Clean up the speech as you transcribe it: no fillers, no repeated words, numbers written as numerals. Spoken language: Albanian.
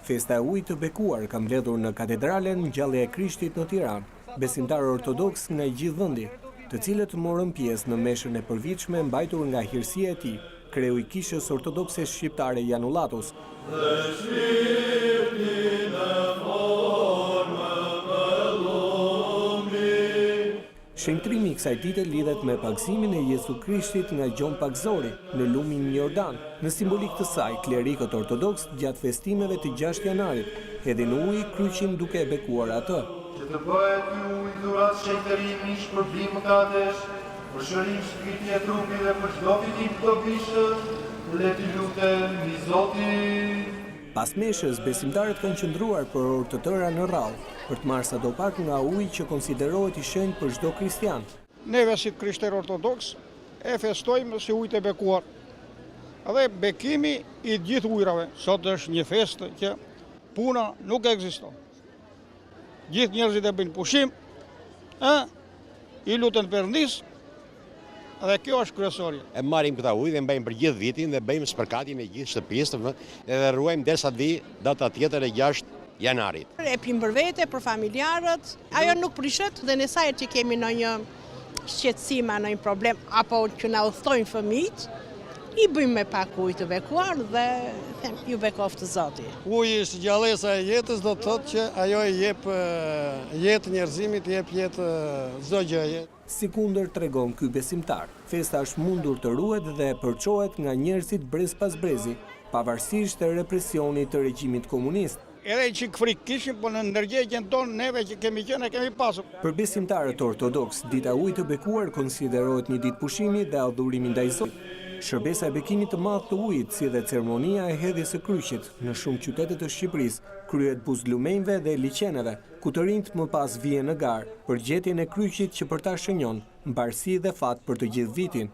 Festa e Ujit të Bekuar ka mbledhur në Katedralen Ngjallja e Krishtit në Tiranë, besimtarë ortodoksë nga i gjithë vendi, të cilët morën pjesë në meshën e përvitshme mbajtur nga Hirësia e Tij, kreu i Kishës Ortodokse Shqiptare Janullatos. Shenjtërimi i kësaj dite lidhet me pagëzimin e Jezu Krishtit nga Gjon Pagëzori në lumin Jordan. Në simbolikë të saj, klerikët ortodoksë gjatë festimeve të 6 janarit hedhin në ujë kryqin duke e bekuar atë. Që të bëhet ky ujë dhuratë shenjtërimi, shpërblim mëkatesh, për shërim shpirti e trupi dhe për çdo fitim të dobishëm, le t'i lutemi Zotit. Pas meshës, besimtarët kanë qëndruar për orë të tëra në radhë, për të marrë sadopak nga uji që konsiderohet i shenjtë për çdo kristian. Neve si të krishterë ortodoksë e festojmë si ujë të bekuar dhe bekimi i të gjithë ujërave. Sot është një festë që puna nuk ekziston. Gjithë njerëzit e bëjnë pushim, ë, i luten Perëndisë dhe kjo është kryesorja. E marrim këta ujë dhe mbajmë për gjithë vitin dhe bëjmë spërkatjen e gjithë shtëpisë dhe ruajmë derisa të vijë data tjetër e 6 janarit. E pimë për vete, për familjarët, ajo nuk prishet dhe ne sa herë që kemi ndonjë shqetësim a ndonjë problem apo që na udhëtojnë fëmijët, i bëjmë me pak ujë të bekuar dhe them ju bekoftë Zoti. Uji është gjallesa e jetës, do të thotë që ajo i jep jetë njerëzimit, i jep jetë çdo gjëje. Sikundër tregon ky besimtar, festa është mundur të ruhet dhe përçohet nga njerëzit brez pas brezi, pavarësisht represionit të regjimit komunist. Edhe një çikë frikë kishim, po në ndërgjegjen tonë neve që kemi qenë e kemi pasur. Për besimtarët ortodoksë, dita e ujit të bekuar konsiderohet një ditë pushimi dhe adhurimi ndaj Zotit. Shërbesa e bekimit të madh të ujit, si dhe ceremonia e hedhjes së kryqit, në shumë qytete të Shqipërisë, kryhet buzë lumenjve dhe liqeneve, ku të rinjtë më pas vihen në garë për gjetjen e kryqit që për ta shënjon mbarësi dhe fat për të gjithë vitin.